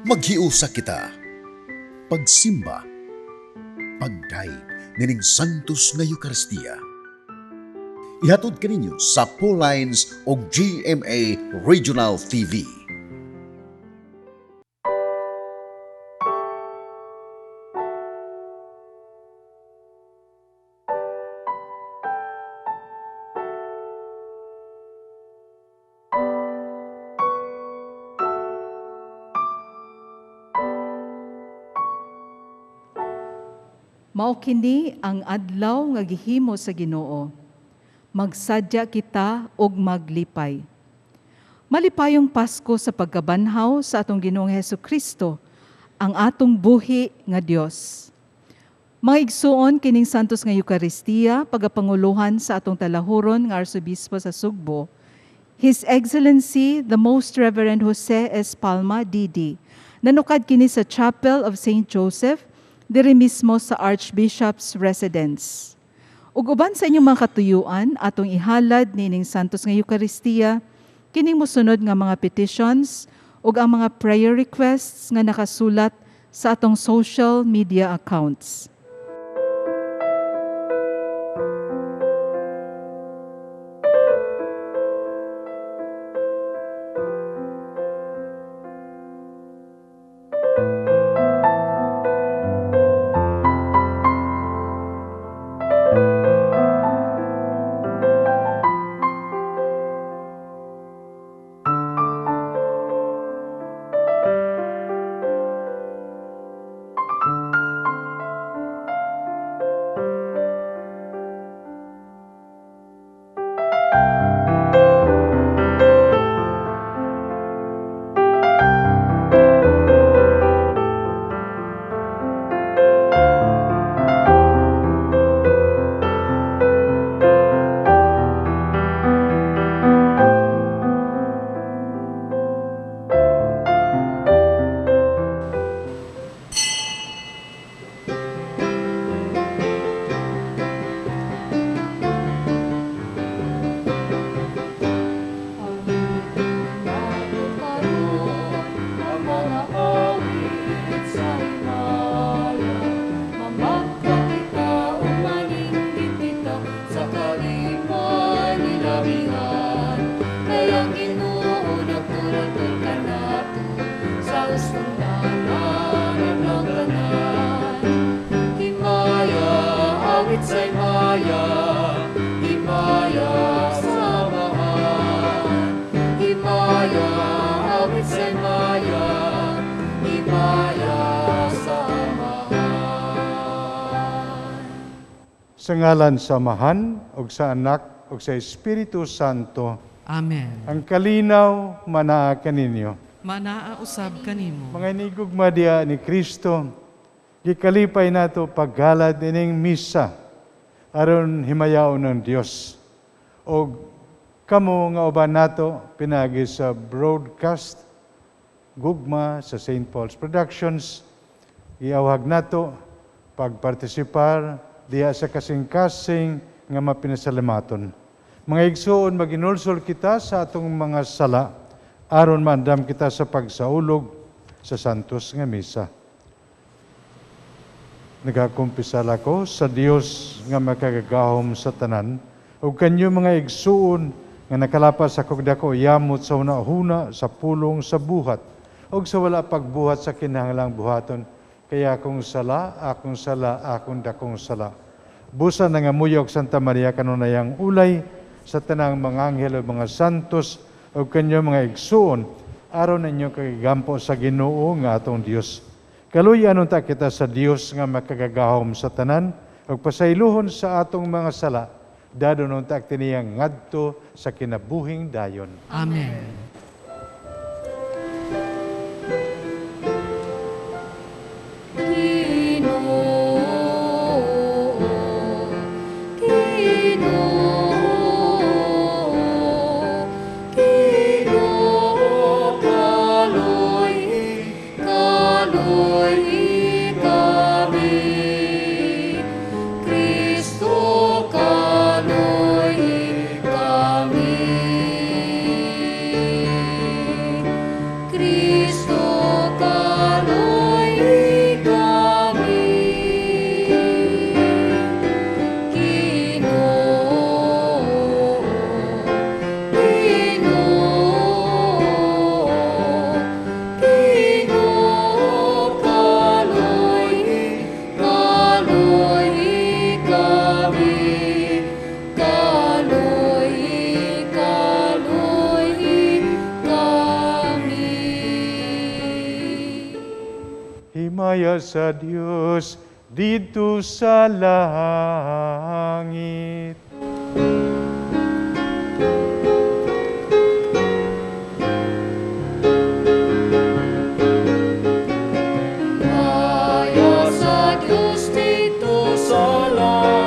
Maghiusa kita. Pagsimba. Pagdayeg nining Santos nga Eukaristiya. Ihatod kaninyo sa Lines o GMA Regional TV. Mao kini ang adlaw nga gihimo sa Ginoo. Magsadya kita og maglipay. Malipayong Pasko sa pagkabanhaw sa atong Ginoong Hesus Kristo, ang atong buhi nga Dios. Mga igsuon kining Santos nga Eukaristiya pagapanguluhan sa atong talahuron nga Arsobispo sa Sugbo, His Excellency the Most Reverend Jose S. Palma, D.D. Nanukad kini sa Chapel of St. Joseph, diri mismo sa Archbishop's residence. Ug uban sa inyong mga katuyuan, atong ihalad nining Santos nga Eukaristiya, kining mosunod nga mga petitions ug ang mga prayer requests nga nakasulat sa atong social media accounts. Ang mga awit sa himaya, Mamakwa kita ug maninggit kita sa kalimay nilabihan. Kay ang Ginoo nagtultol kanato sa ustong tanan adlaw tanan. Himaya, awit sa himaya, himaya sa Amahan. Himaya, awit sa himaya, himaya sa Amahan. Sa ngalan sa Amahan, ug sa Anak, ug sa Espiritu Santo. Amen. Ang kalinaw manaa kaninyo. Manaa usab kanimo. Mga inigugma diha ni Kristo, gikalipay nato paghalad ining misa aron himayaon ng Dios. Og kamo nga uban nato pinaagi sa broadcast gugma sa St. Paul's Productions, giawhag nato pagpartisipar diha sa kasing-kasing nga mapinasalamaton. Mga igsuon, maginulsol kita sa atong mga sala aron maandam kita sa pagsaulog sa Santos nga Misa. Nagakumpisal ako sa Dios nga makagagahom sa tanan ug kanyo mga igsuon nga nakalapas sa dako yamot sa huna-huna, sa pulong, sa buhat ug sa wala pagbuhat sa kinahanglang buhaton, kay akong sala, akong sala, akong dakong sala. Busa nangamuyok Santa Maria kanunayang ulay, sa tanang mga anghel ug mga santos ug kanyo mga igsuon aron ninyo kagigampo sa Ginoo nga atong Dios. Kaluy-an unta kita sa Dios nga makagagahom sa tanan ug pasaylohon sa atong mga sala, dadon unta tiniyang ngadto sa kinabuhing dayon. Amen. Ginoo, Ginoo, Ginoo, kaloy, kaloy kami. Kristo, kaloy kami. Kristo. Himaya sa Dios didto sa langit. Himaya sa Diyos dito sa langit,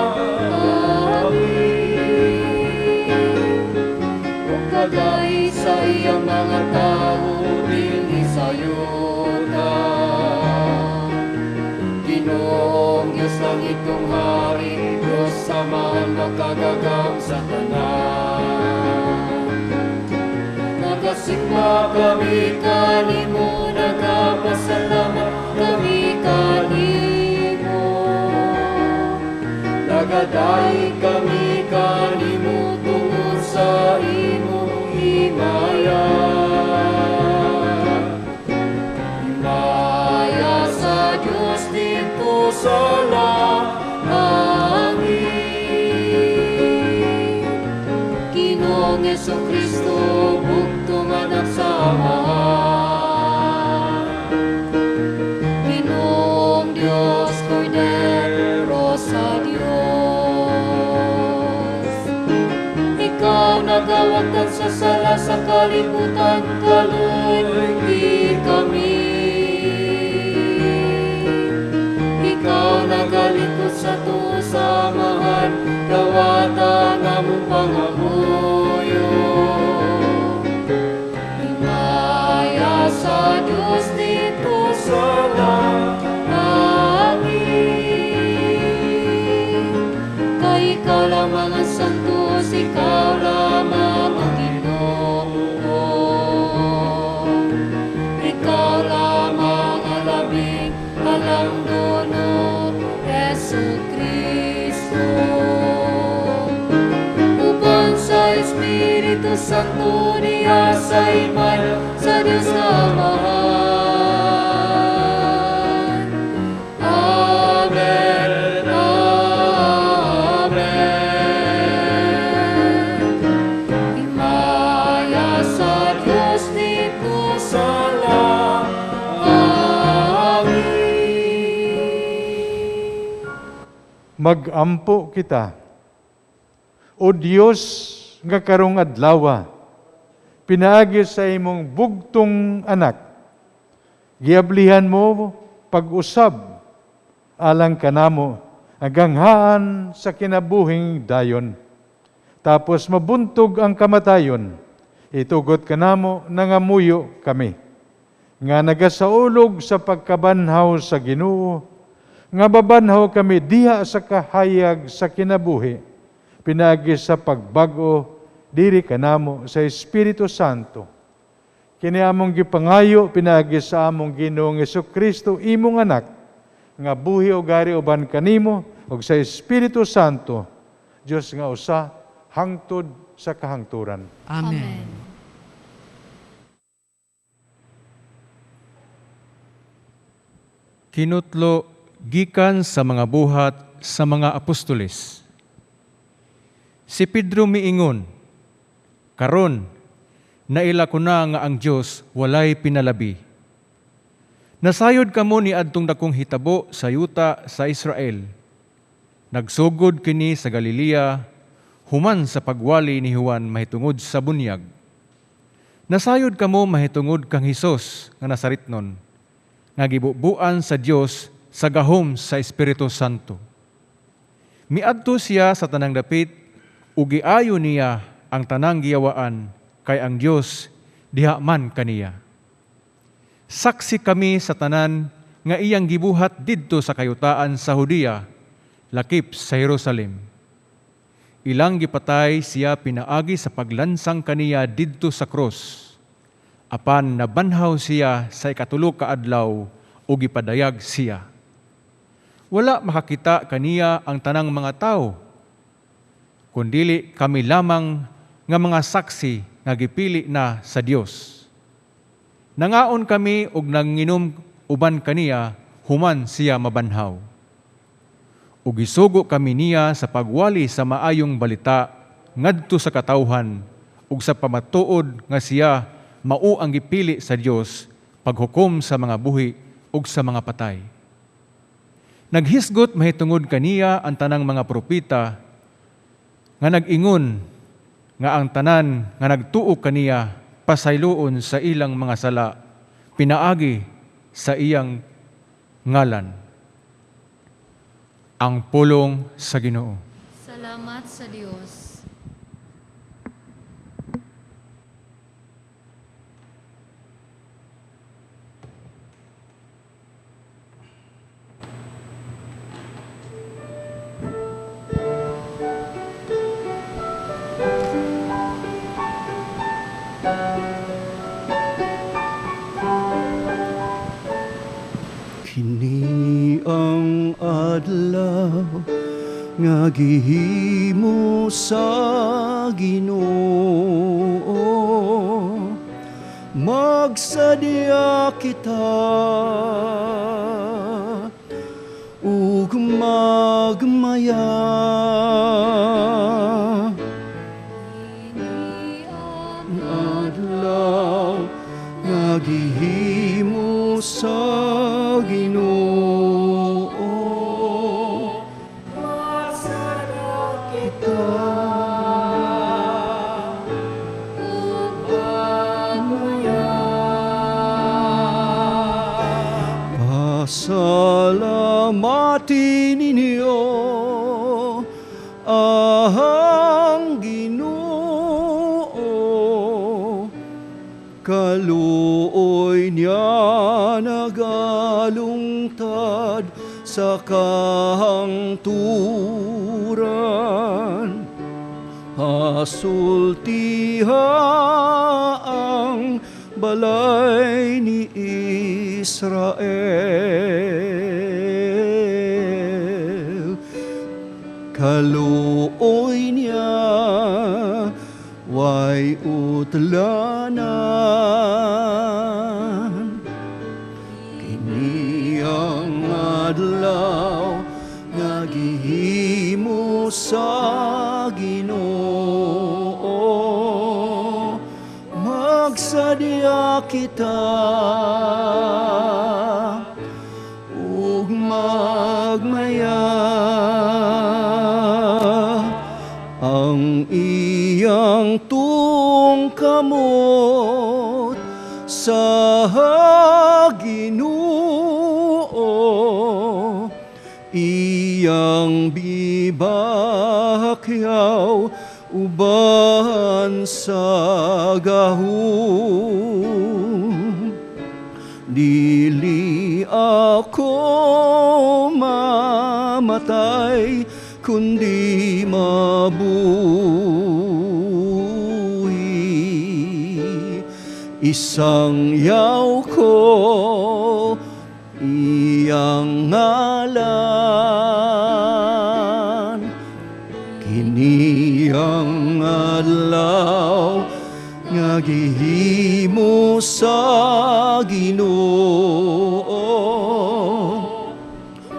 ug kaday sa iyang mga tawo dinhi sa yuta. Ginoong Diyos langitong hari, Diyos Amahan makagagahom sa tanan. Nagasimba kami kanimo, nagapasalamat kami kanimo. Nagadaig kami kanimo tungod sa imong himaya. Himaya sa Diyos dito sa langit. Ginoong Kristo, bugtong anak sa Amahan. Ginoong Diyos, Kordero sa Diyos. Ikaw nagawagtan sa sala sa kalibutan, kaluoy kami. Ikaw nagalikot sa tuo sa Amahan, dawata namong pangamuyo. Himaya sa Diyos dito sa langit. Kay ikaw lamang ang santos, ikaw lamang ang Ginoo. Ikaw lamang ang labing alang duno, Jesu Kristo. Uban sa Espiritu Santo niya sa imay sa Diyos nga Amahan. Amen. Amen. Himaya sa Diyos dito sa langit. Magampo kita. O Dios nga karong adlawa, pinaagi sa imong bugtong anak, giablihan mo pag-usab alang kanamo ang ganghaan sa kinabuhing dayon. Tapos mabuntog ang kamatayon, itugot kanamo nangamuyo kami nga nagasaulog sa pagkabanhaw sa Ginoo, nga babanhaw kami diha sa kahayag sa kinabuhi, pinaagi sa pagbag-o diri kanamo sa Espiritu Santo. Kini among gipangayo pinaagi sa among Ginoong Kristo imong anak, nga buhi og ari uban kanimo ug sa Espiritu Santo, Dios nga usa hangtod sa kahangturan. Amen. Kinutlo gikan sa mga buhat sa mga apostoles. Si Pedro miingon, "Karon naila ko na nga ang Dios walay pinalabi. Nasayod kamo ni adtong dakong hitabo sa yuta sa Israel. Nagsugod kini sa Galilea human sa pagwali ni Juan mahitungod sa bunyag. Nasayod kamo mahitungod kang Hesus nga Nazaretnon, nga gibubuan sa Dios sa gahom sa Espiritu Santo. Miadto siya sa tanang dapit ug giayo niya ang tanang giyawaan kay ang Dios diha man kaniya. Saksi kami sa tanan nga iyang gibuhat didto sa kayutaan sa Judea, lakip sa Jerusalem. Ilang gipatay siya pinaagi sa paglansang kaniya didto sa krus. Apan nabanhaw siya sa ikatulo ka adlaw ug gipadayag siya. Wala makakita kaniya ang tanang mga tao, kundili kami lamang nga mga saksi nga gipili na sa Dios. Nangaon kami og nanginom uban kaniya human siya mabanhaw. Ug gisugo kami niya sa pagwali sa maayong balita ngadto sa katawhan ug sa pamatuod nga siya mao ang gipili sa Dios paghukom sa mga buhi ug sa mga patay. Naghisgot mahitungod kaniya ang tanang mga propeta nga nag-ingon nga ang tanan nga nagtuo kaniya pasayloon sa ilang mga sala pinaagi sa iyang ngalan. Ang pulong sa Ginoo. Salamat sa Dios. Kini ang adlaw nga gihimo sa Ginoo. Magsadya kita ug magmaya. Kini ang Adlaw nga gihimo sa Ginoo. Magsadya kita ug magmaya. Pasalamati ninyo ang Ginoo. Kaluoy niya nagalungtad sa kahangturan. Pasultiha ang balay ni Israel. Kaluoy niya way utlanan. Kini ang adlaw nga gihimo sa Ginoo. Magsadya kita ug magmaya. Ang iyang tuong kamot sa Ginoo, iyang bibakyaw uban sa gahom. Dili ako mamatay, kundi mabuhi. Isang yaw ko iyang ngalan. Kini ang adlaw nga gihimo sa Ginoo.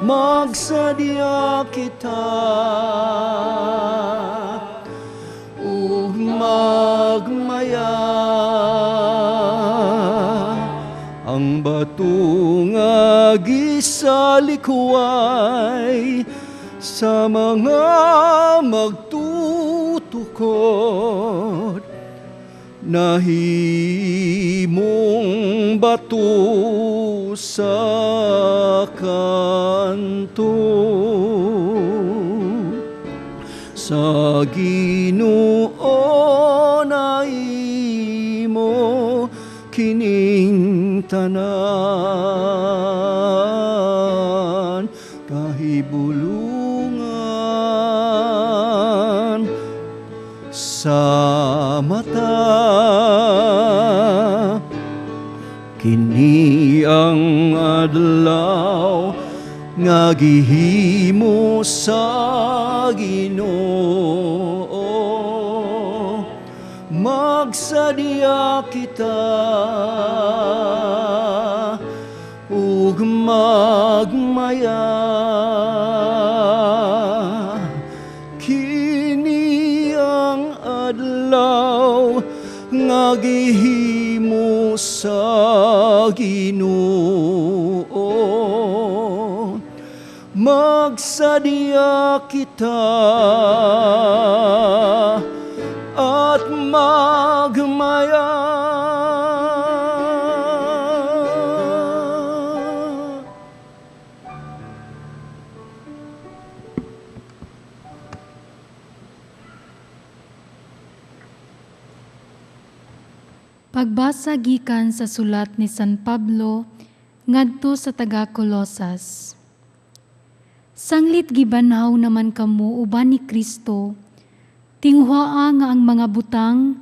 Magsadya kita ug magmaya. Ang bato nga gisalikuay sa mga magtutukod, nahimong bato sa kanto. Sa Ginoo nahimo kining tanan, kahibulungan sa mata. Kini ang adlaw nga gihimo sa Ginoo. Magsadya kita ug magmaya. Kini ang adlaw nga gihimo sa Ginoo. Magsadya kita at magmaya. Pagbasa gikan sa sulat ni San Pablo ngadto sa taga Colosas. Sanglit gibanhaw naman kamo uban ni Kristo, tinguhaa nga ang mga butang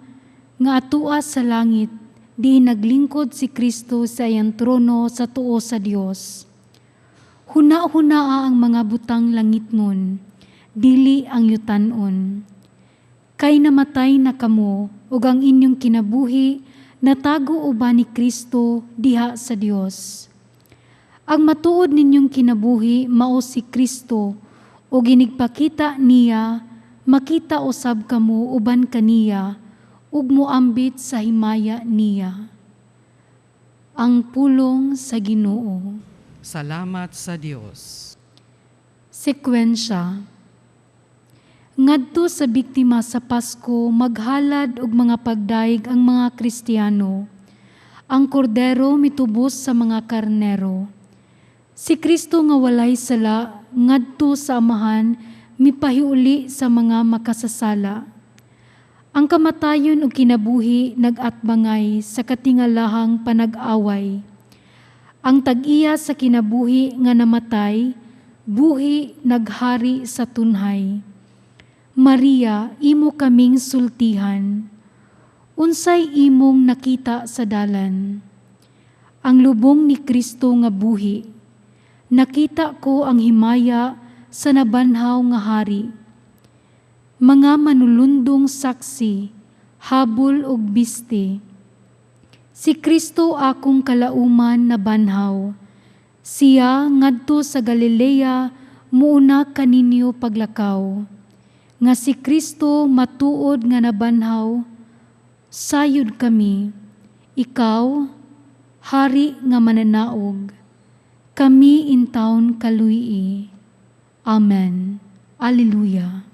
nga atua sa langit, diin naglingkod si Kristo sa iyang trono sa tuo sa Dios. Huna-hunaa ang mga butang langitnon, dili ang yutanon. Kay namatay na kamo ug ang inyong kinabuhi natago uban ni Kristo diha sa Dios. Ang matuod ninyong kinabuhi mao si Kristo ug inigpakita niya, makita usab kamo uban kaniya ug moambit sa himaya niya. Ang pulong sa Ginoo. Salamat sa Dios. Sekwensya. Ngadto sa biktima sa Pasko, maghalad og mga pagdaig ang mga Kristiyano. Ang kordero mitubos sa mga karnero. Si Kristo nga walay sala, ngadto sa Amahan, mipahiuli sa mga makasasala. Ang kamatayon ug kinabuhi nag-atbangay sa katingalahang panag-away. Ang tag-iya sa kinabuhi nga namatay, buhi naghari sa tunhay. Maria, imo kaming sultihan. Unsay imong nakita sa dalan? Ang lubong ni Kristo nga buhi. Nakita ko ang himaya sa nabanhaw nga hari. Mga manulundong saksi, habol ug biste. Si Kristo akong kalauman nabanhaw. Siya ngadto sa Galilea muuna kaninyo paglakaw. Nga si Kristo matuod nga nabanhaw, sayod kami. Ikaw, hari nga mananaog, kami intawon kaluy-i. Amen. Alleluia.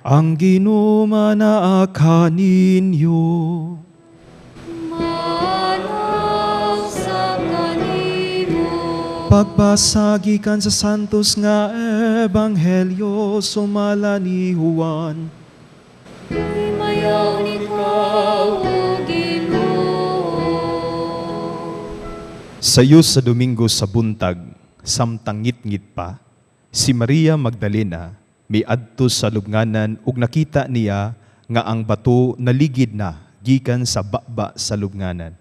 Ang Ginoo manaa kaninyo. Manasa kanimo. Pagbasa gikan sa Santos nga Ebanghelyo sumala ni Juan. Himayaon ikaw, O Ginoo. Sayo sa Domingo sa buntag, samtang ngitngit pa, si Maria Magdalena miadto sa lubnganan ug nakita niya nga ang bato naligid na gikan sa baba sa lubnganan.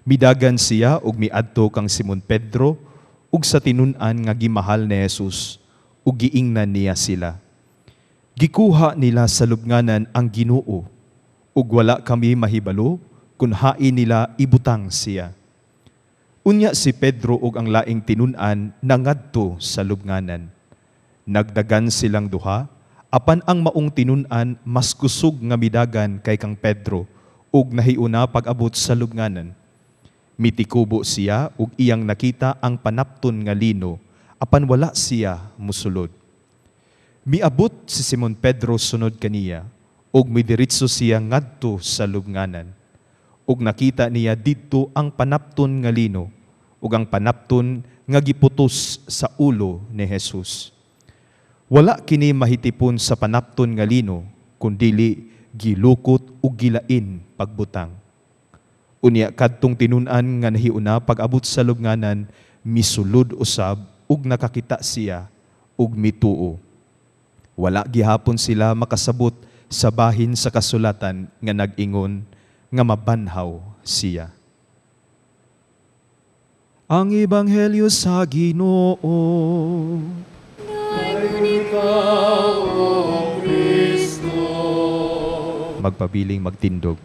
Midagan siya ug miadto kang Simon Pedro ug sa tinun-an nga gimahal ni Jesus ug giingnan niya sila. Gikuha nila sa lubnganan ang Ginoo ug wala kami mahibalo kun hain nila ibutang siya. Unya si Pedro ug ang laing tinun-an nangadto sa lubnganan. Nagdagan silang duha, apan ang maong tinun-an mas kusog nga midagan kay kang Pedro ug nahiuna pag-abot sa lubnganan. Mitikubo siya ug iyang nakita ang panapton nga lino, apan wala siya musulod. Miabot si Simon Pedro sunod kaniya ug midiretso siya ngadto sa lubnganan. Ug nakita niya didto ang panapton nga lino ug ang panapton nga giputos sa ulo ni Jesus. Wala kini mahitipon sa panapton nga lino, kundili gilukot ug gilain pagbutang. Unya kadtong tinun-an nga nahiuna pag-abot sa lubnganan, misulod usab ug nakakita siya ug mituo. Wala gihapon sila makasabot sa bahin sa kasulatan nga nag-ingon nga mabanhaw siya. Ang Ebanghelyo sa Ginoo. Magpabiling magtindog.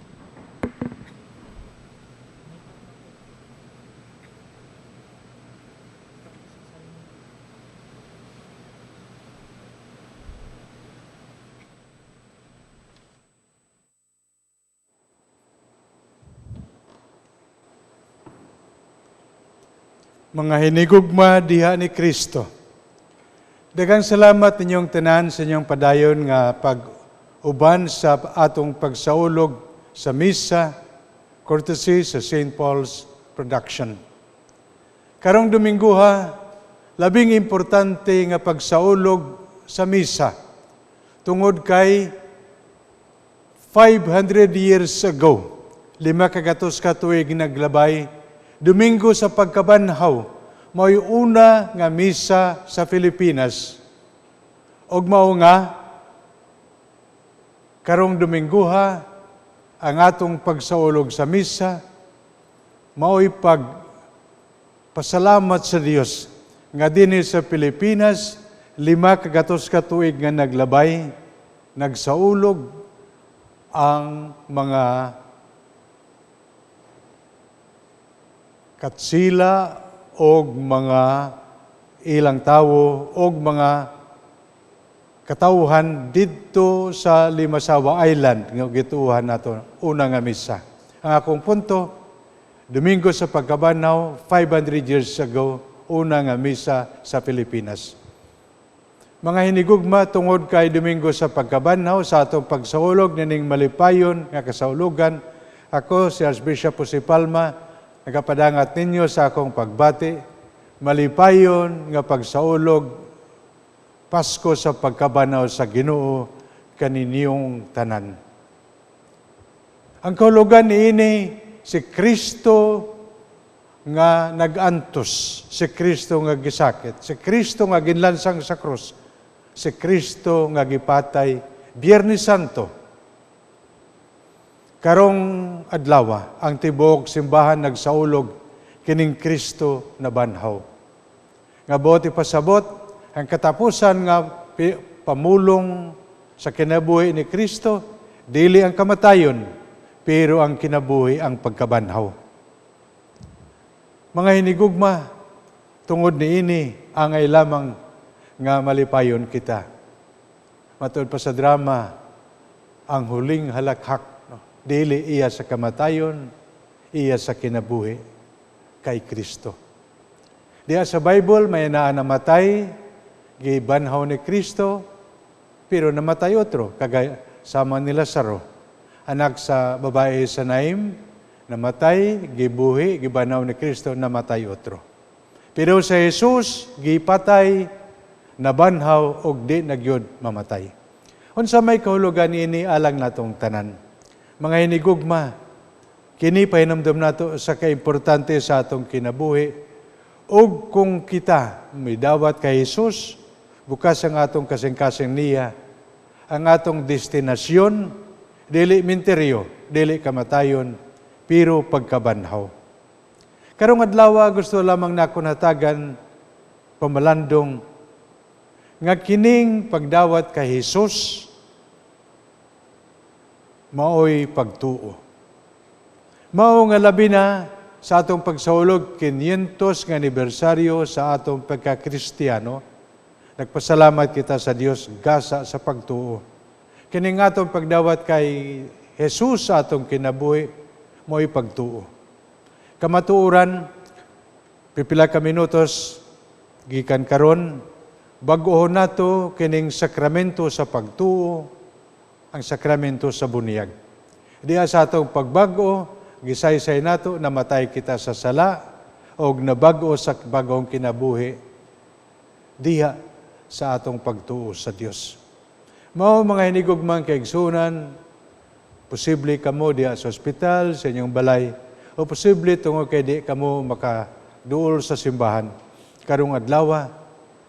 Mga hinigugma diha ni Kristo. Daghang salamat ninyong tanan sa inyong padayon nga pag-uban sa atong pagsaulog sa misa, courtesy sa St. Paul's Production. Karong Domingguha, labing importante nga pagsaulog sa misa tungod kay 500 years ago, 500 ka tuig naglabay, Domingo sa Pagkabanhaw, mao'y una nga misa sa Pilipinas. Og mao nga karong Domingguha ang atong pagsaulog sa misa mao'y pagpasalamat sa Dios nga dinhi sa Pilipinas 500 ka tuig nga naglabay, nagsaulog ang mga katsila og mga ilang tawo og mga katawhan didto sa Limasawa Island nga gituohan nato una nga misa. Ang akong punto, Domingo sa Pagkabanhaw, 500 years ago, una nga misa sa Pilipinas. Mga hinigugma, tungod kay Domingo sa Pagkabanhaw, sa atong pagsaulog nining malipayon nga kasaulugan, ako si Archbishop Jose Palma, nagapadangat ninyo sa akong pagbati, malipayon nga pagsaulog Pasko sa Pagkabanhaw sa Ginoo kaninyong tanan. Ang kahulugan niini, si Kristo nga nag-antos, si Kristo nga gisakit, si Kristo nga ginlansang sa krus, si Kristo nga gipatay Biyernes Santo. Karong adlawa, ang tibuok simbahan nagsaulog kining Kristo na banhaw. Nga buot ipasabot, ang katapusan nga pamulong sa kinabuhi ni Kristo, dili ang kamatayon, pero ang kinabuhi ang pagkabanhaw. Mga hinigugma, tungod niini, angay lamang nga malipayon kita. Matud pa sa drama, ang huling halakhak, no? Dili iya sa kamatayon, iya sa kinabuhi kay Kristo. Diya sa Bible, may naa namatay, gibanhaw ni Kristo, pero namatay otro, kagaya sama ni Lazaro. Anak sa babae sa Naim, namatay, gibuhi, gibanhaw ni Kristo, namatay otro. Pero sa Jesus, gipatay, nabanhaw, og di nagyod mamatay. Unsa may kahulugan ini alang natong tanan? Mga hinigugma, kini pahinumdom nato sa kaimportante sa atong kinabuhi, ug kung kita midawat kay Jesus, bukas ang atong kasing-kasing niya, ang atong destinasyon, dili minteryo, dili kamatayon, pero pagkabanhaw. Karong adlaw, gusto lamang nako natagan pamalandong nga kining pagdawat kay Jesus maoy pagtuo. Mao nga labi na sa atong pagsaulog 500 nga anibersaryo sa atong pagkakristiano, nagpasalamat kita sa Dios gasa sa pagtuo. Kining atong pagdawat kay Jesus sa atong kinabuhi maoy pagtuo. Kamatuoran, pipila ka minutos gikan karon, bag-ohon nato kining sakramento sa pagtuo, ang sakramento sa bunyag. Diha sa atong pagbag-o, gisaysay nato namatay kita sa sala og nabag-o sa bag-ong kinabuhi. Diha sa atong pagtuo sa Dios. Mao mga hinigugmang kaigsunan, posible kamo diha sa ospital, sa inyong balay, o posible tungod kay di kamo makaduol sa simbahan. Karong adlaw,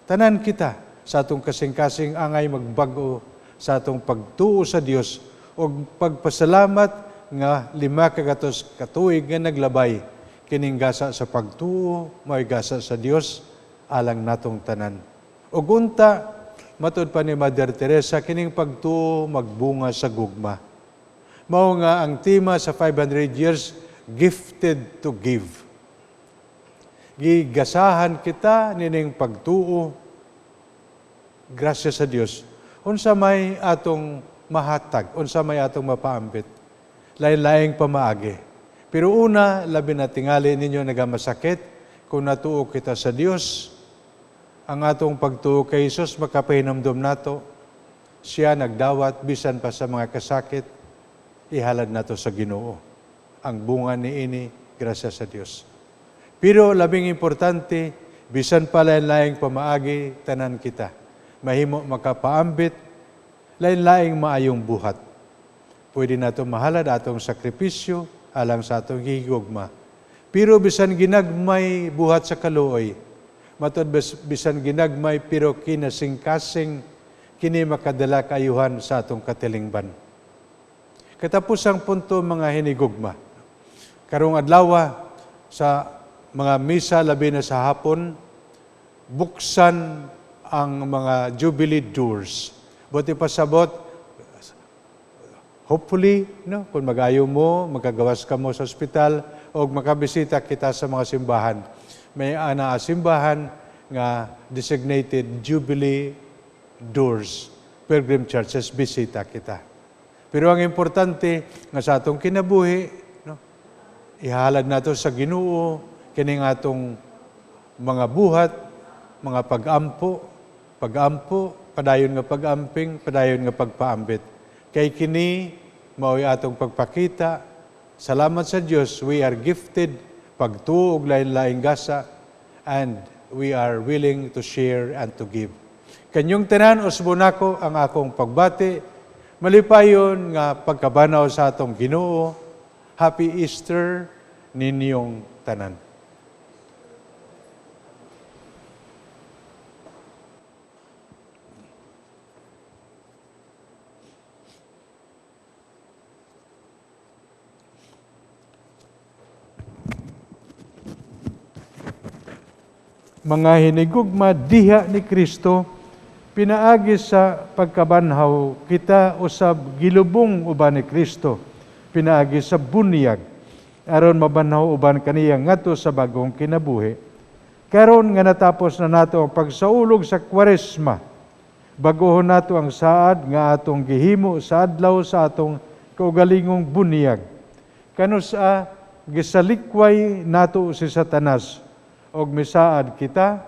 tanan kita sa atong kasing-kasing angay magbag-o sa atong pagtuo sa Dios og pagpasalamat nga 500 ka tuig nga naglabay kining gasa sa pagtuo, mao'y gasa sa Dios alang natong tanan. Ug unta, matud pa ni Mother Teresa, kining pagtuo magbunga sa gugma. Mao nga ang tema sa 500 years, gifted to give. Gigasahan kita nining pagtuo, grasya sa Dios. Unsa may atong mahatag, unsa may atong mapaambit. Lain-laing pamaagi. Pero una, labi na tingali ninyo nagamasakit, kung natuo kita sa Dios, ang atong pagtuo kay Jesus makapahinumdom nato, siya nagdawat bisan pa sa mga kasakit, ihalad nato sa Ginoo. Ang bunga niini, grasya sa Dios. Pero labing importante, bisan pa lain-laing pamaagi, tanan kita. Mahimo makapaambit, lain-laing maayong buhat. Pwede nato mahalad atong sakripisyo alang sa atong higugma. Pero bisan ginagmay buhat sa kaluoy, matud bisan ginagmay pero kinasingkasing kini makadala kaayuhan sa atong katilingban. Katapusang punto mga hinigugma. Karong adlaw sa mga misa labi na sa hapon, buksan ang mga Jubilee doors. Buti pasabot, hopefully, no, kung mag-ayo mo, magkagawas ka mo sa ospital, o makabisita kita sa mga simbahan. May ana simbahan nga designated Jubilee doors, pilgrim churches, bisita kita. Pero ang importante nga sa atong kinabuhi, no, ihalad nato sa Ginoo kining atong mga buhat, mga pag-ampo, padayon nga pag-amping, padayon nga pagpaambit. Kay kini mao'y atong pagpakita. Salamat sa Dios, we are gifted pagtuo og lain-laing gasa, and we are willing to share and to give. Kanyong tanan usbon nako ang akong pagbati, malipayon nga pagkabanaw sa atong Ginoo. Happy Easter ninyong tanan. Mga hinigugma diha ni Kristo, pinaagi sa pagkabanhaw kita usab gilubong uban ni Kristo, pinaagi sa bunyag, aron mabanhaw uban kaniya ngadto sa bagong kinabuhi. Karon nga natapos na nato ang pagsaulog sa Kwaresma, baguhon nato ang saad nga atong gihimo sa adlaw sa atong kaugalingong bunyag. Kanusa gisalikway nato si Satanas, og misaad kita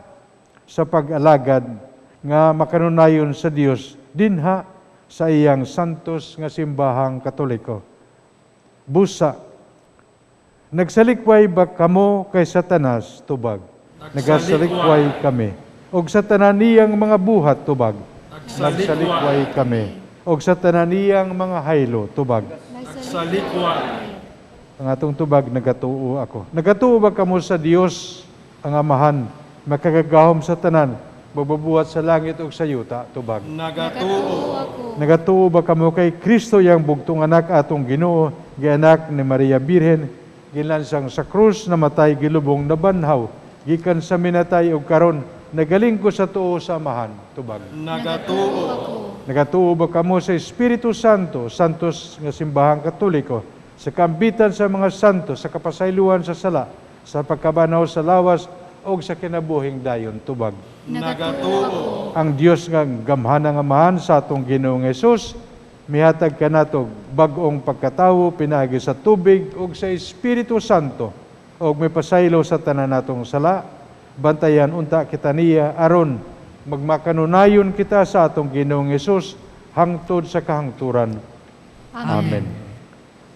sa pag-alagad nga makanunayon sa Dios dinha sa iyang santos nga simbahang Katoliko. Busa, nagsalikway ba kamo kay Satanas? Tubag. Nagsalikway kami. Og sa tanan niyang mga buhat? Tubag. Nagsalikway kami. Og sa tanan niyang mga haylo? Tubag. Nagsalikway. Ang atong tubag, nagatuo ako. Nagatuo ba kamo sa Dios ang Amahan, makagagahom sa tanan, magbubuhat sa langit ug sa yuta? Tubag. Nagatuo ako. Nagatuo ba kamo kay Kristo iyang bugtong anak atong Ginoo, gianak ni Maria Birhen, gilansang sa krus, namatay, gilubong, nabanhaw, gikan sa minatay ug karon nagalingko sa tuo sa Amahan? Tubag. Nagatuo ako. Nagatuo ba kamo sa Espiritu Santo, santos nga simbahang Katoliko, sa kambitan sa mga santo, sa kapasayloan sa sala, sa pagkabanaw sa lawas, o sa kinabuhing dayon? Tubag. Nagatuo. Ang Dios nga gamhanang Amahan sa atong Ginoong Hesus, mihatag kanato bag-ong pagkatawo pinaagi sa tubig ug sa Espiritu Santo, ug mipasaylo sa tanan natong sala. Bantayan unta kita niya aron magmakanunayon kita sa atong Ginoong Hesus hangtod sa kahangturan. Amen. Amen.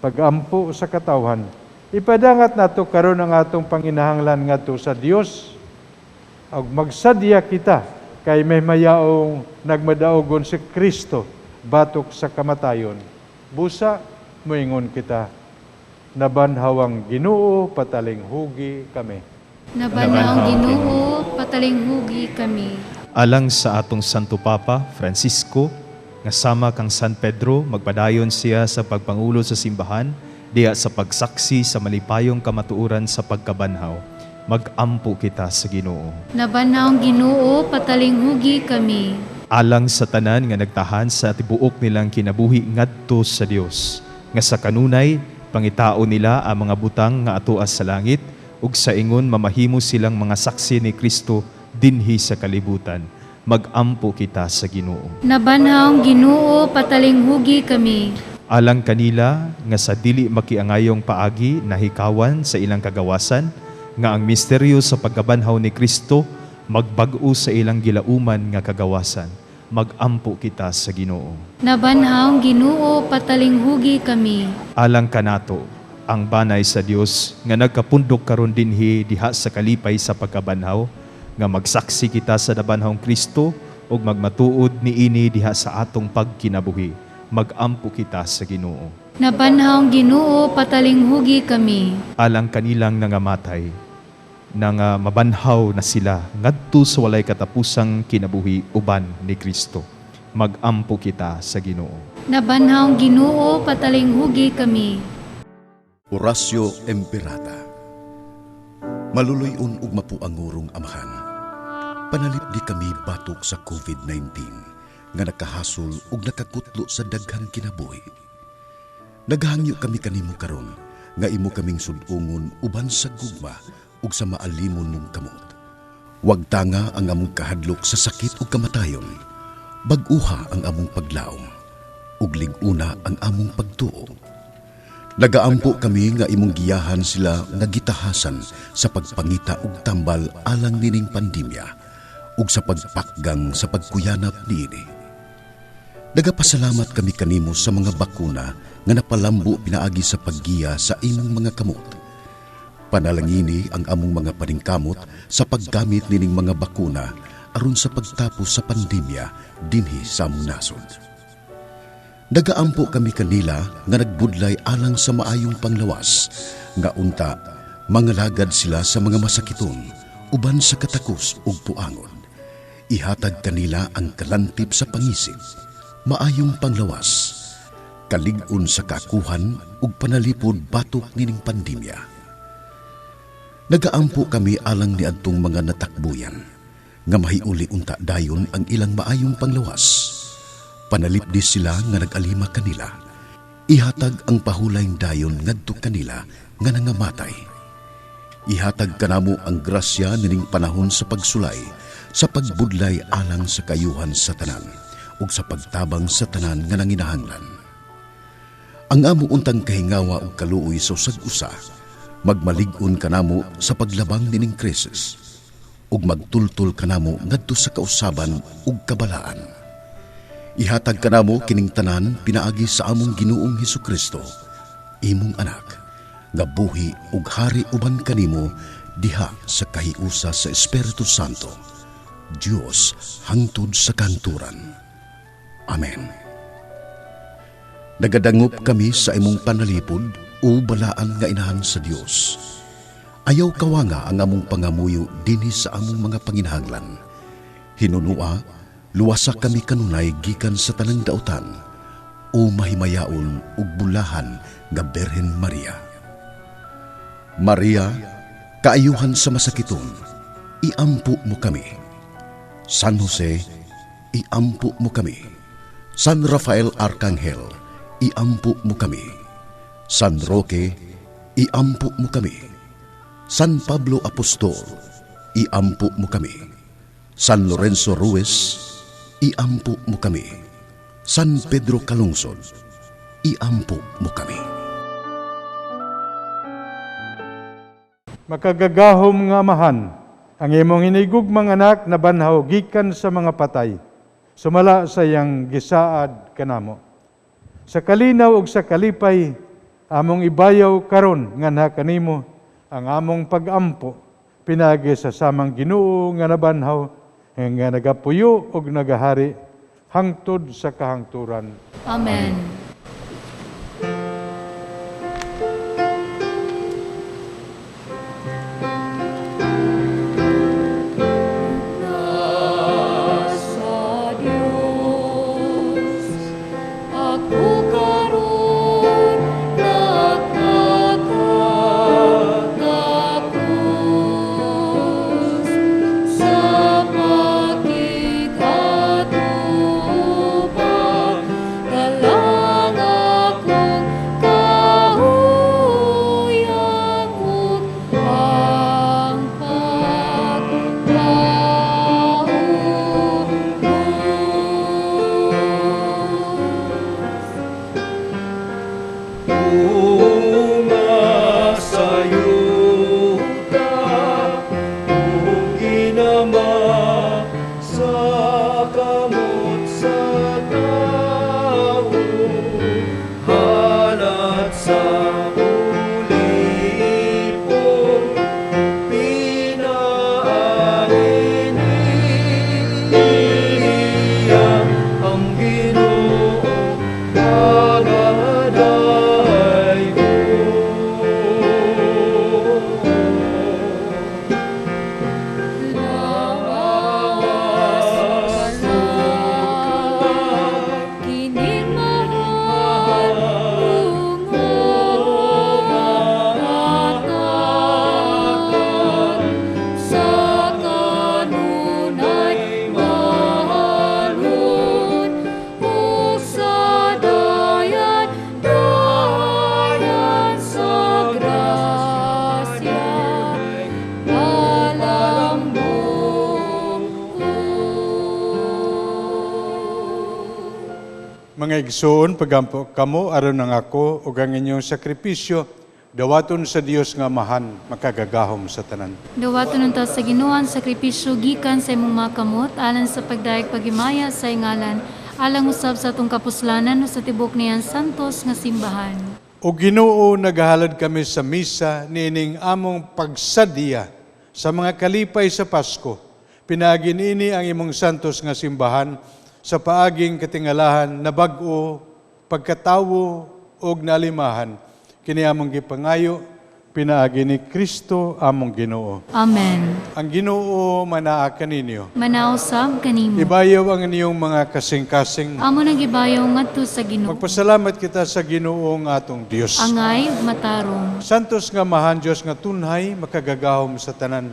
Pagampo sa katawhan, ipadangat nato karon ang atong panginahanglan ngadto sa Dios, ug magsadya kita Kay may mayaong nagmadaogon si Kristo batok sa kamatayon. Busa, moingon kita, nabanhaw ang Ginoo, patalinghugi kami. Nabanhaw ang Ginoo, patalinghugi kami. Alang sa atong Santo Papa Francisco, nga sama kang San Pedro, magpadayon siya sa pagpangulo sa simbahan, diha sa pagsaksi sa malipayong kamatuoran sa pagkabanhaw. Magampo kita sa Ginoo. Nabanhaw ang Ginoo, patalinghugi kami. Alang sa tanan nga nagtahan sa tibuok nilang kinabuhi ngadto sa Dios, nga sa kanunay pangitao nila ang mga butang nga atoa sa langit ug sa ingon mamahimo silang mga saksi ni Kristo dinhi sa kalibutan. Magampo kita sa Ginoo. Nabanhaw ang Ginoo, patalinghugi kami. Alang kanila nga sa dili makiangayong paagi nahikawan sa ilang kagawasan, nga ang misteryo sa pagkabanhaw ni Kristo magbag-o sa ilang gilauman nga kagawasan. Magampo kita sa Ginoo. Nabanhaw ang Ginoo, patalinghugi kami. Alang kanato ang banay sa Dios nga nagkapundok karon dinhi diha sa kalipay sa pagkabanhaw, nga magsaksi kita sa nabanhawng Kristo ug magmatuod niini diha sa atong pagkinabuhi. Magampo kita sa Ginoo. Nabanhaw ang Ginoo, patalinghugi kami. Alang kanilang nangamatay, nang mabanhaw na sila ngadto sa walay katapusang kinabuhi uban ni Kristo. Magampo kita sa Ginoo. Nabanhaw ang Ginoo, patalinghugi kami. Oratio Imperata. Maluluy-on ug mapuangurong Amahan, panalipdi kami batok sa COVID-19 nga nakahasol ug nakakutlo sa daghang kinabuhi. Naghangyo kami kanimo karon nga imo kaming sud-ungon uban sa gugma ug sa maalimon mong kamot. Wagtanga ang among kahadlok sa sakit ug kamatayon. Bag-uha ang among paglaom ug lig-una ang among pagtuo. Nagaampo kami nga imong giyahan sila nga gitahasan sa pagpangita og tambal alang nining pandemya ug sa pagpakgang sa pagkuyanap niini. Nagapasalamat kami kanimo sa mga bakuna nga napalambo pinaagi sa paggiya sa imong mga kamot. Panalangini ang among mga paningkamot sa paggamit nining mga bakuna aron sa pagtapos sa pandemya dinhi sa among nasod. Nagaampo kami kanila nga nagbudlay alang sa maayong panglawas, nga unta mangalagad sila sa mga masakiton uban sa katakos ug puangon. Ihatag kanila ang kalantip sa pangisip, maayong panglawas, kalig-on sa kakuhan ug panalipod batok nining pandemya. Nagaampo kami alang niadtong mga natakbuyan, nga mahiuli unta dayon ang ilang maayong panglawas. Panalipdi sila nga nag-alima kanila. Ihatag ang pahulayng dayon ngadto kanila nga nangamatay. Ihatag kanamo ang grasya nining panahon sa pagsulay, sa pagbudlay alang sa kayuhan sa tanan ug sa pagtabang sa tanan nga nanginahanglan. Ang amo untang kahingawa ug kaluoy sa usag-usa, magmalig-on kanamo sa paglabang nining krisis ug magtultol kanamo ngadto sa kausaban ug kabalaan. Ihatag kanamo kining tanan pinaagi sa among Ginoong Hesukristo, imong anak, nga buhi ug hari uban kanimo diha sa kahiusa sa Espiritu Santo, Dios hangtod sa kahangturan. Amen. Nagadangop kami sa imong panalipod, o balaan nga inahan sa Dios. Ayaw kawanga ang among pangamuyo dinhi sa among mga panginahanglan. Hinunua, luwasa kami kanunay gikan sa tanang dautan, o mahimayaon ug bulahan nga Birhen Maria. Maria, kaayuhan sa masakiton, iampo mo kami. San Jose, iampo mo kami. San Rafael Arcangel, iampo mo kami. San Roque, iampo mo kami. San Pablo Apostol, iampo mo kami. San Lorenzo Ruiz, iampo mo kami. San Pedro Calungsod, iampo mo kami. Makagagahom nga Amahan, ang imong hinigugmang anak na banhaw gikan sa mga patay, sumala sa iyang gisaad kanamo. Sa kalinaw ug sa kalipay, among ibayaw karon nganha kanimo ang among pag-ampo, pinagi sa samang Ginoo nga nabanhaw nga nagapuyo ug nagahari hangtod sa kahangturan. Amen. Sa Dios ako karon nagpakagakos sa pakig-atubang dalang akong kahuyang ug ang pagpaubos. Tunga sa yuta ug ginama sa kamot sa tawo, halat sa ulipon pinaagi niya ang Ginoo magadaygon. Lawas wala kining mahal hatag sa kanunay mahalon ug sa dayan dayan sa grasya palambong. Mga igsoon, pagampo kamo aron ang ako ug ang inyong sakripisyo dawaton sa Dios nga Amahan makagagahom sa tanan. Dawaton unta sa Ginoo ang sakripisyo gikan sa imong mga kamot alang sa pagdayeg paghimaya sa ingalan, alang usab sa atong kapuslanan ug sa tibok niyang santos nga simbahan. O Ginoo, nagahalad kami sa misa niining among pagsadya sa mga kalipay sa Pasko. Pinaagi niini ang imong santos nga simbahan sa paaging katingalahan na bag-o, pagkatawo ug nalimahan. Kini among gipangayo pinaagi ni Kristo among Ginoo. Amen. Ang Ginoo manaa kaninyo. Manaa usab kanimo. Ibayaw ang inyong mga kasing-kasing. Amo nang gibayaw ngadto sa Ginoo. Magpasalamat kita sa Ginoo nga atong Dios. Angay ug matarong. Santos nga Amahan, Dios nga tunhay, makagagahom sa tanan.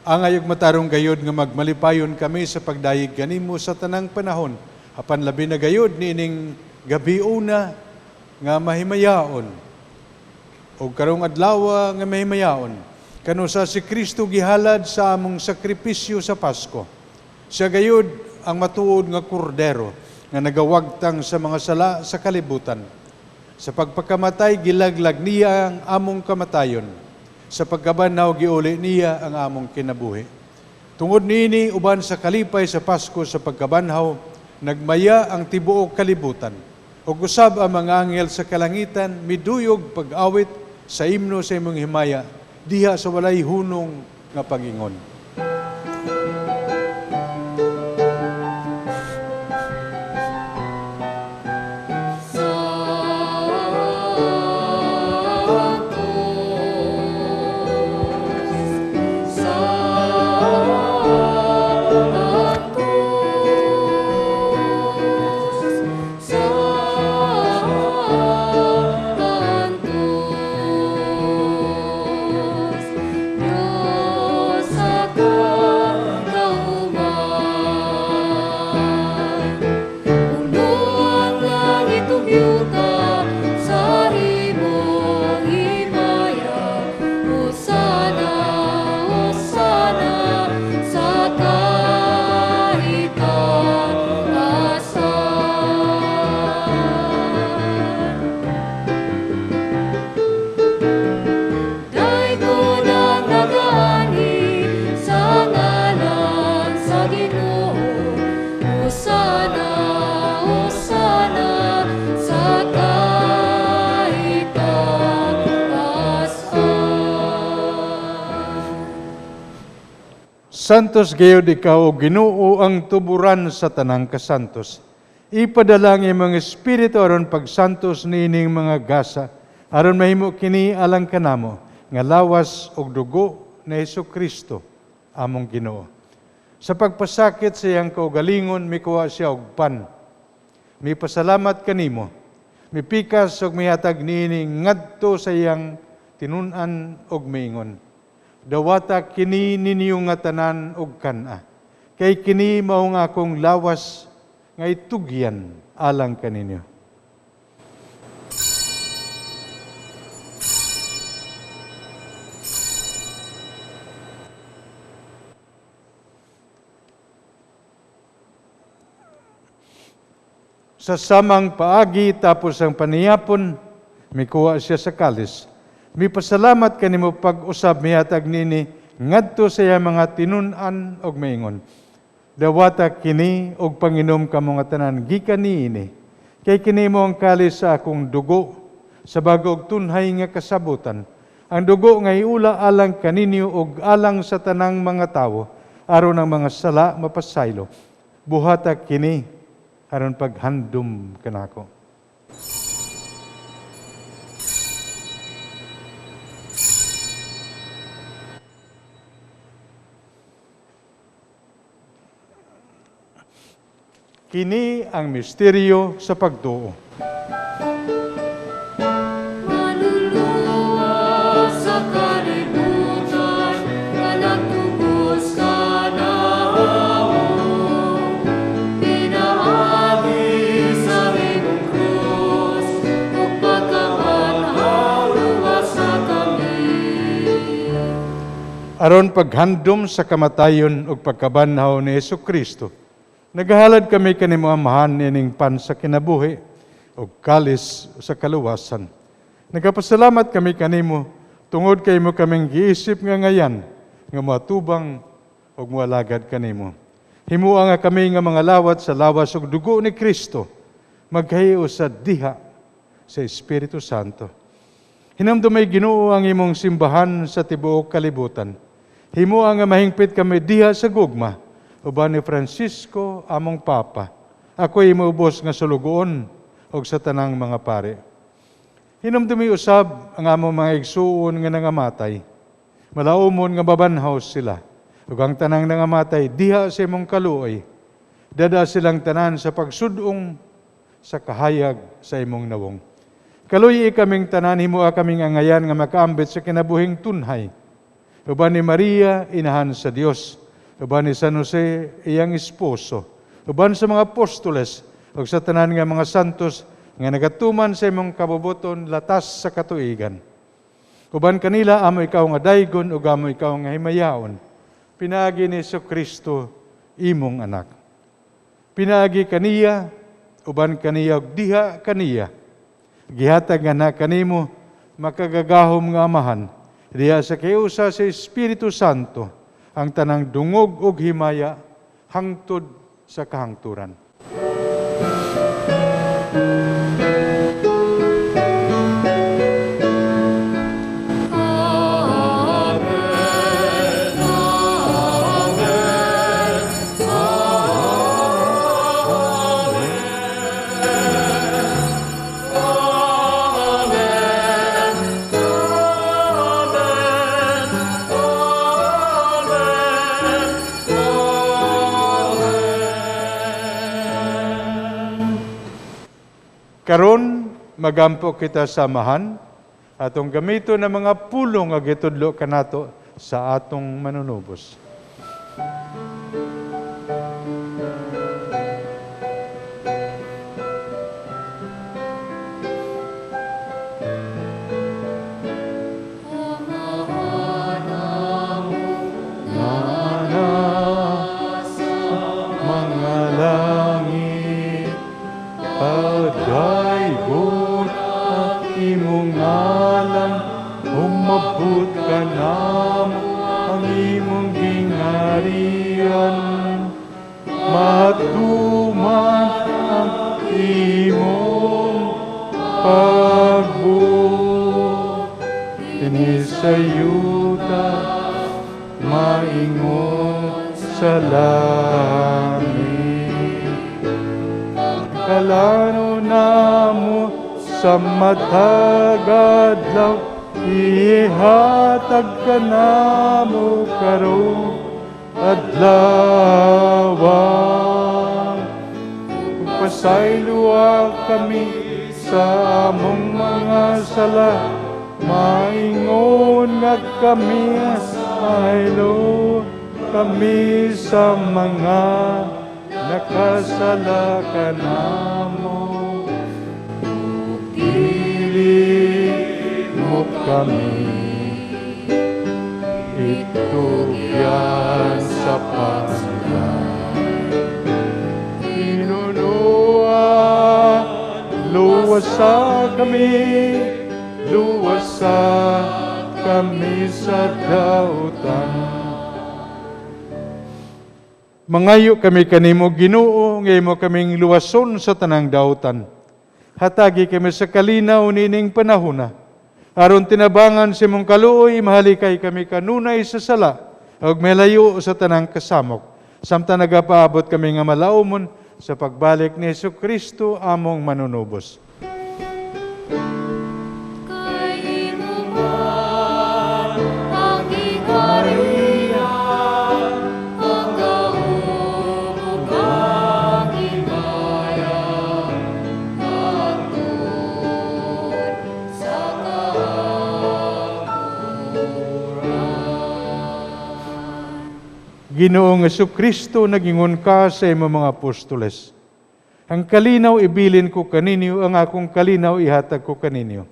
Angay ug matarong gayod nga magmalipayon kami sa pagdayeg kanimo sa tanang panahon. Apan labi na gayod niining gabi una nga mahimayaon o karong adlaw nga mahimayaon kanusa si Kristo gihalad sa among sakripisyo sa Pasko. Siya gayod ang matuod nga kordero nga nagawagtang sa mga sala sa kalibutan. Sa pagpakamatay, gilaglag niya ang among kamatayon. Sa pagkabanhaw, giuli niya ang among kinabuhi. Tungod niini, uban sa kalipay sa Pasko sa pagkabanhaw, nagmaya ang tibuok kalibutan. Ug usab ang mga anghel sa kalangitan, miduyog pag-awit sa imno sa imong himaya, diha sa walay hunong nga pagingon. Santos, Dios sa kauman. Puno ang langit ug yuta sa imong himaya. Hosana, Hosana sa kaitaasan. Daygon ang nagaanhi sa ngalan sa Ginoo. Hosana, Hosana sa kaitaasan. Santos gayud ikaw, o Ginoo, ang tuburan sa tanang kasantos. Ipadala ang imong espiritu aron pagsantos niining mga gasa, aron mahimo kini alang kanamo nga lawas ug dugo ni Hesukristo among Ginoo. Sa pagpasakit sa iyang kaugalingon, mikuha siya og pan. Mipasalamat kanimo, mipikas ug mihatag niini ngadto sa iyang tinun-an ug miingon: "Dawata kini ninyo nga tanan og kan-a, kay kini mao nga akong lawas nga itugyan alang kaninyo." Sa samang paagi tapos ang panihapon, mikuha siya sa kalis. Mipasalamat kanimo pag-usab, mihatag nini ngadto sa iyang mga tinun-an og miingon: "Dawata kini og panginom kamo nga tanan gikan niini, kay kini mo ang kalis sa akong dugo sa bag-o ug tunhay nga kasabutan. Ang dugo nga iula alang kaninyo ug alang sa tanang mga tawo aron ang mga sala mapasaylo. Buhata kini aron paghandom kanako." Kini ang misteryo sa pagtuo. Manluluwas sa kalibutan, nga nagtubos kanamo, pinaagi sa imong krus, ug pagkabanhaw luwasa kami. Aron paghandom sa kamatayon ug pagkabanhaw ni Hesukristo, nagahalad kami kanimo, Amahan, ining pan sa kinabuhi ug kalis sa kaluwasan. Nagapasalamat kami kanimo tungod kay imo kaming giisip nga ngayan nga moatubang ug moalagad kanimo. Himoa nga kami nga mga lawat sa lawas ug dugo ni Kristo magkahiusa diha sa Espiritu Santo. Hinumdumay, Ginoo, ang imong simbahan sa tibuok kalibutan. Himoa nga mahingpit kami diha sa gugma uban ni Francisco among Papa. Ako imo ubos nga sulugoon ug sa tanang mga pare. Hinumdumi usab ang among mga igsuon nga nangamatay. Malaumon nga mabanhaw sila. Ug ang tanang nangamatay diha sa imong kaluoy. Dada silang tanan sa pagsudong sa kahayag sa imong nawong. Kaluyi kaming tanan, himoa kaming angayan nga makaambit sa kinabuhing tunhay. Uban ni Maria, inahan sa Dios. Uban ni San Jose, iyang esposo. Uban sa mga apostoles, ug sa tanan nga mga santos nga nagatuman sa imong kabubuton latas sa katuigan. Uban kanila amo ikaw nga daygon ug amo ikaw nga himayaon. Pinaagi ni Kristo imong anak. Pinaagi kaniya, uban kaniya ug diha kaniya. Gihatag nga na kanimo makagagahom nga Amahan, diha sa kiusa sa Espiritu Santo, ang tanang dungog ug himaya hangtod sa kahangturan. Karon magampo kita sa Amahan, atong gamito ng mga pulong nga gitudlo kanato sa atong manunubos. Mga langit, padaygon ang imong ngalan, umabot kanamo ang imong Kalano namo sa matag adlaw, ihatag kanamo karong adlaw. Pasayloa kami sa among mga sala, maingon nga kami mahaylo kami sa mga nakasala kanamo. Dili mo kami itugyan sa pagsulay. Hinunoa, luwasa kami, luwasa kami sa dautan. Mangayo kami kanimo Ginoo, nga imo kaming luwason sa tanang dautan. Hatagi kami sa kalinaw nining panahona. Aron tinabangan sa imong kaluoy, mahalikay kami kanunay sa sala, ug melayo sa tanang kasamok. Samtang nagapaabot kami nga malaumon sa pagbalik ni Hesus Kristo among manunubos. Kay imo man ang gingharian, ang gahom ug ang himaya, hangtod sa kahangturan. Ginoong Kristo, nagingon ka sa imong mga apostoles. Ang kalinaw ibilin ko kaninyo, ang akong kalinaw ihatag ko kaninyo.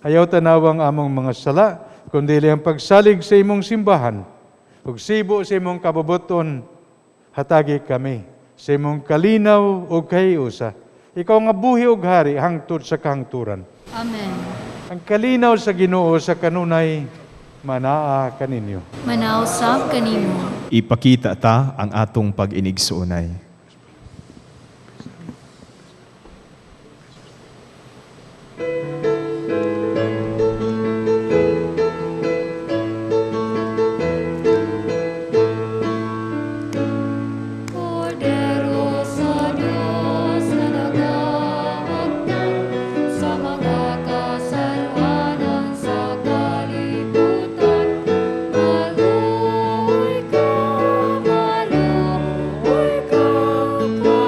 Ayaw tanawang among mga sala, kundi ang pagsalig sa imong simbahan. Ug sibo sa imong kabubuton, hatagi kami sa imong kalinaw ug kahiusa. Ikaw nga buhi ug hari hangtod sa kahangturan. Amen. Ang kalinaw sa Ginoo sa kanunay manaa kaninyo. Manausap kanimo. Ipakita ta ang atong pag-inigsuonay. Kordero sa Diyos na nagawagtang sa mga kasalanan sa kalibutan. Maluoy ka, maluoy ka kanamo.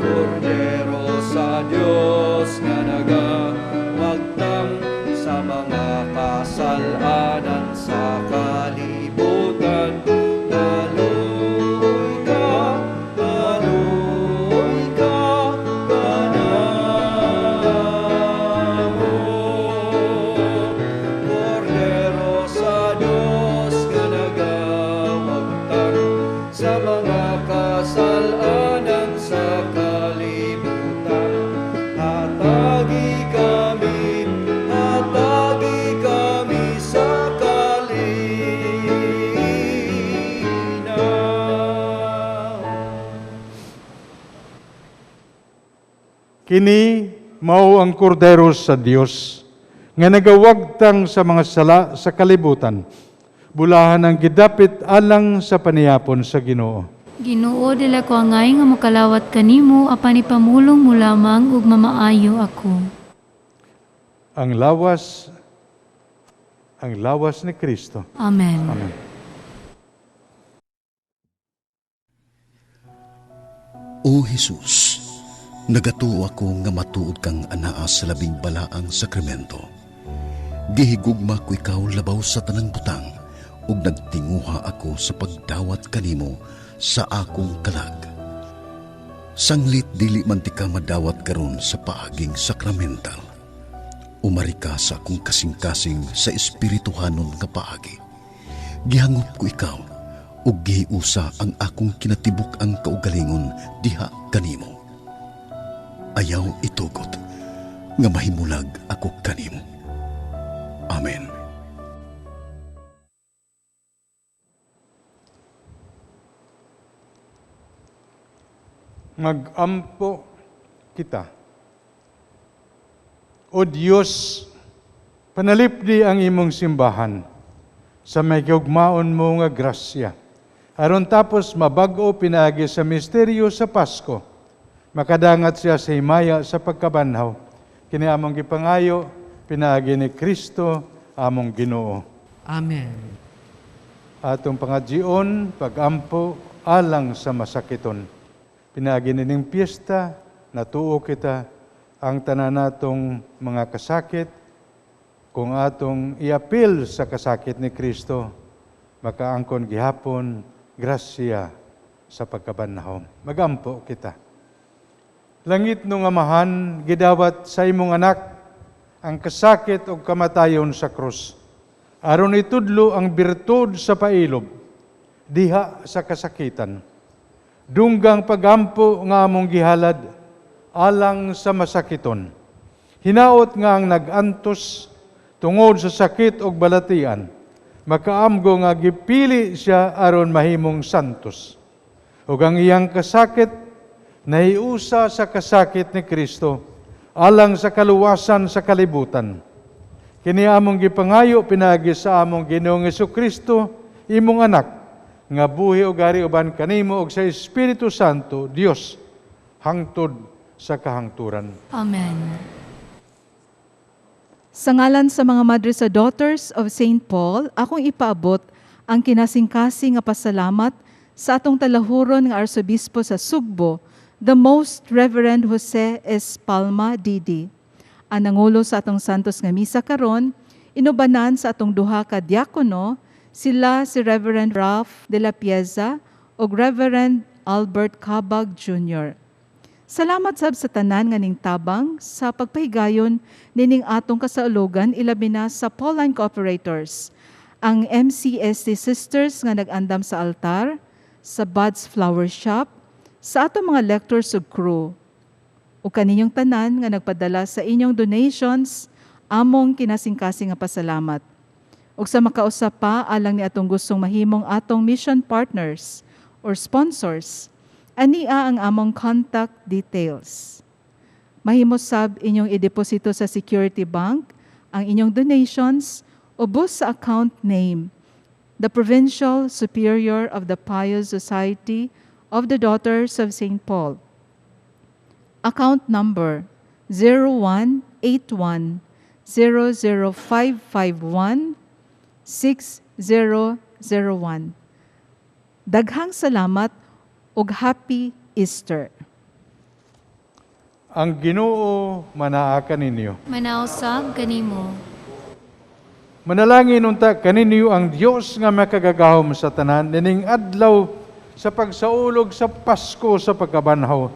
Kordero sa Dios nga nagawagtang sa mga kasalanan sa kalibutan. Maluoy ka, maluoy ka kanamo. Kordero sa Dios nga nagawagtang sa mga kasalanan sa kalibutan. Hatagi kami, hatagi kami sa kalinaw. Kini mao ang kordero sa Dios nga nagawagtang sa mga sala sa kalibutan. Bulahan ang gidapit alang sa panihapon sa Ginoo. Ginoo, dili ko angay nga mokalawat kanimo apan ipamulong mo lamang ug mamaayo ako. Ang lawas ni Kristo. Amen. Amen. O Jesus, nagatuo ako nga matuod kang anaa sa labing balaang sakramento. Gihigugma ko ikaw labaw sa tanang butang ug nagtinguha ako sa pagdawat kanimo sa akong kalag. Sanglit dili man tika madawat karon sa paaging sakramental. Umari ka sa akong kasing-kasing sa espirituhanon nga paagi. Gihangop ko ikaw ug gihiusa ang akong kinatibuk-ang kaugalingon diha kanimo. Ayaw itugot nga mahimulag ako kanimo. Amen. Magampo kita. O Dios, panalipdi ang imong simbahan sa may gugmaon mo nga grasya. Aron tapos mabag-o pinaagi sa misteryo sa Pasko. Makadangat siya sa himaya sa pagkabanhaw. Kini among gipangayo, pinaagi ni Kristo among Ginoo. Amen. Atong pangadjion, pagampo, alang sa masakiton. Pinaagi nining piyesta, natuo kita ang tanan natong mga kasakit, kung atong iapil sa kasakit ni Kristo, makaangkon gihapon grasya sa pagkabanhaw. Magampo kita. Langit nung Amahan, gidawat sa imong anak ang kasakit o kamatayon sa krus. Aron itudlo ang birtud sa pailob, diha sa kasakitan. Dunggang pagampo nga among gihalad, alang sa masakiton. Hinaot nga ang nag-antos tungod sa sakit og balatian, makaamgo nga gipili siya aron mahimong santos. Ug ang iyang kasakit nahiusa sa kasakit ni Kristo alang sa kaluwasan sa kalibutan. Kini among gipangayo pinaagi sa among Ginoong Hesukristo, imong anak, nga buhi og hari uban kanimo og sa Espiritu Santo, Dios, hangtod sa kahangturan. Amen. Sa ngalan sa mga Madre sa Daughters of St. Paul, akong ipaabot ang kinasingkasing nga pasalamat sa atong talahuron nga Arsobispo sa Sugbo, the Most Reverend Jose S. Palma, D.D. Ang nangulo sa atong Santos nga Misa karon, inubanan sa atong duha ka diakono, sila si Reverend Ralph de la Pieza ug Reverend Albert Cabag Jr. Salamat sab sa tanan nga ning tabang sa pagpahigayon nining atong kasaulogan ilabi na sa Pauline Cooperators, ang MCST Sisters nga nag-andam sa altar, sa Bud's Flower Shop, sa atong mga lectors ug crew, ug kaninyong tanan nga nagpadala sa inyong donations, among kinasingkasing nga pasalamat. Ug sa makausap pa alang ni atong gustong mahimong atong mission partners or sponsors, ania ang among contact details. Mahimo sab inyong ideposito sa Security Bank ang inyong donations ubos sa account name, the Provincial Superior of the Pious Society of the Daughters of St. Paul. Account number 0181 00551 6001. Daghang salamat ug Happy Easter. Ang Ginoo manaa kaninyo. Manausab kanimo. Manalangin unta kaninyo ang Dios nga makagagahom sa tanan nining adlaw sa pagsaulog sa Pasko sa pagkabanhaw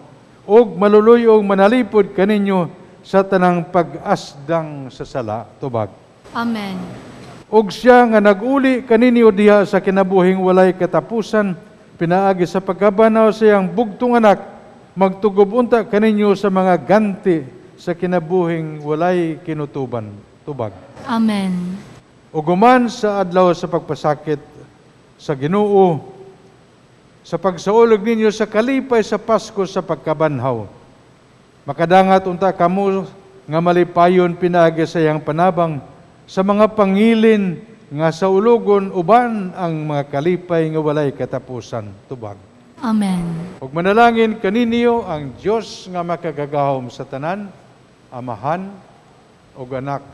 ug maluluy-ong manalipod kaninyo sa tanang pag-asdang sa sala tubag. Amen. Ug siya nga nag-uli kaninyo diha sa kinabuhing walay katapusan pinaagi sa pagkabanhaw sa iyang bugtong anak, magtugob unta kaninyo sa mga ganti sa kinabuhing walay kinutuban tubag. Amen. Ug human sa adlaw sa pagpasakit sa Ginoo, sa pagsaulog ninyo sa kalipay sa Pasko sa pagkabanhaw, makadangat unta kamo nga malipayon pinaagi sa iyang panabang sa mga pangilin nga sa ulogon uban ang mga kalipay nga walay katapusan tubag. Amen. Ug manalangin kaninyo ang Dios nga makagagahom sa tanan, Amahan ug Anak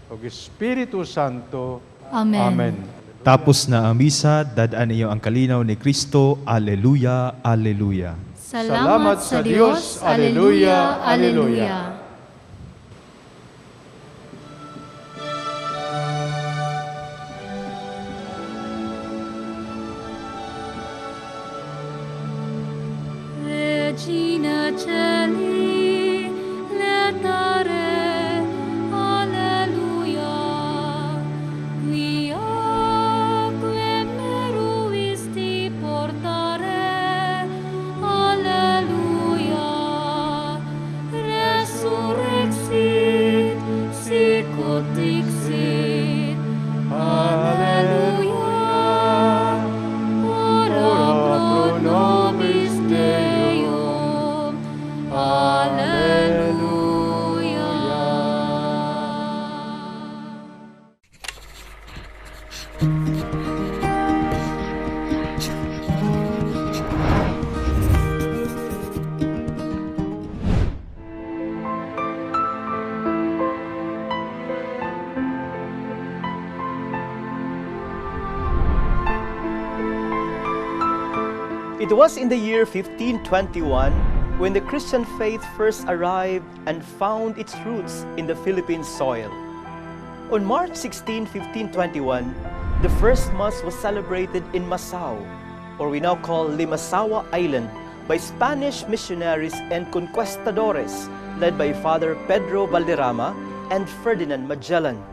ug Espiritu Santo. Amen. Amen. Tapos na ang misa, dad-an niyo ang kalinaw ni Kristo. Alleluia, alleluia. Salamat sa Dios. Alleluia, alleluia. Regina Caeli, laetare, alleluia, quia quem meruisti portare, alleluia, resurrexit, sicut dixit, alleluia, ora pro nobis Deum, It was in the year 1521 when the Christian faith first arrived and found its roots in the Philippine soil. On March 16, 1521, the first Mass was celebrated in Masao, or we now call Limasawa Island, by Spanish missionaries and conquistadores led by Father Pedro Valderrama and Ferdinand Magellan.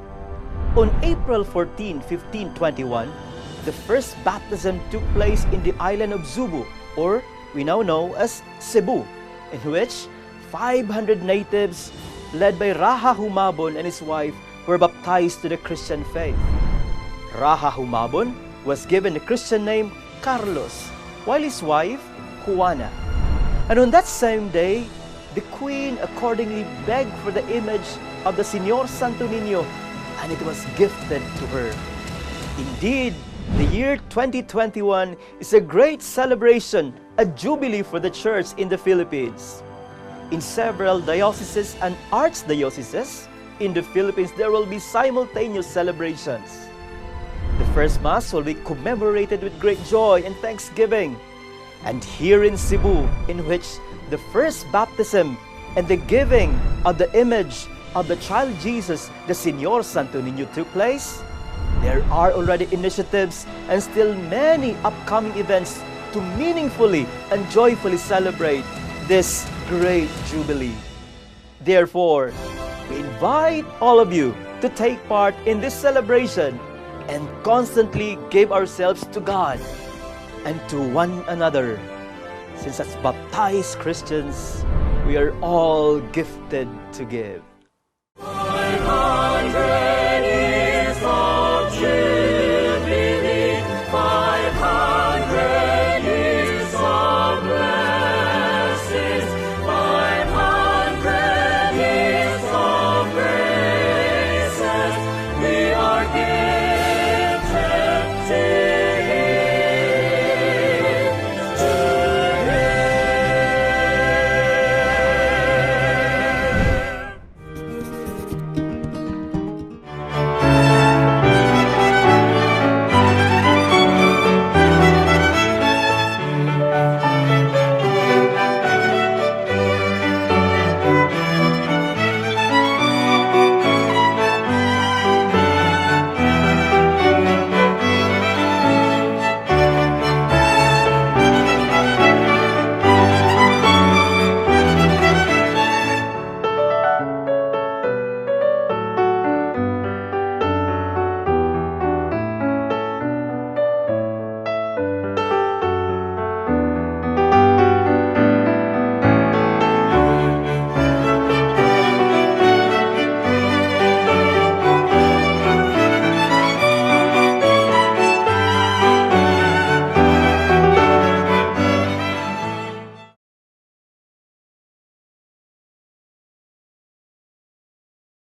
On April 14, 1521, the first baptism took place in the island of Zubu, or we now know as Cebu, in which 500 natives led by Raha Humabon and his wife were baptized to the Christian faith. Raha Humabon was given the Christian name Carlos, while his wife, Juana. And on that same day, the queen accordingly begged for the image of the Señor Santo Niño, and it was gifted to her. Indeed, the year 2021 is a great celebration, a jubilee for the church in the Philippines. In several dioceses and archdioceses in the Philippines, there will be simultaneous celebrations. The first Mass will be commemorated with great joy and thanksgiving. And here in Cebu, in which the first baptism and the giving of the image of the child Jesus, the Señor Santo Niño, took place, there are already initiatives and still many upcoming events to meaningfully and joyfully celebrate this great jubilee. Therefore, we invite all of you to take part in this celebration and constantly give ourselves to God and to one another. Since as baptized Christians, we are all gifted to give.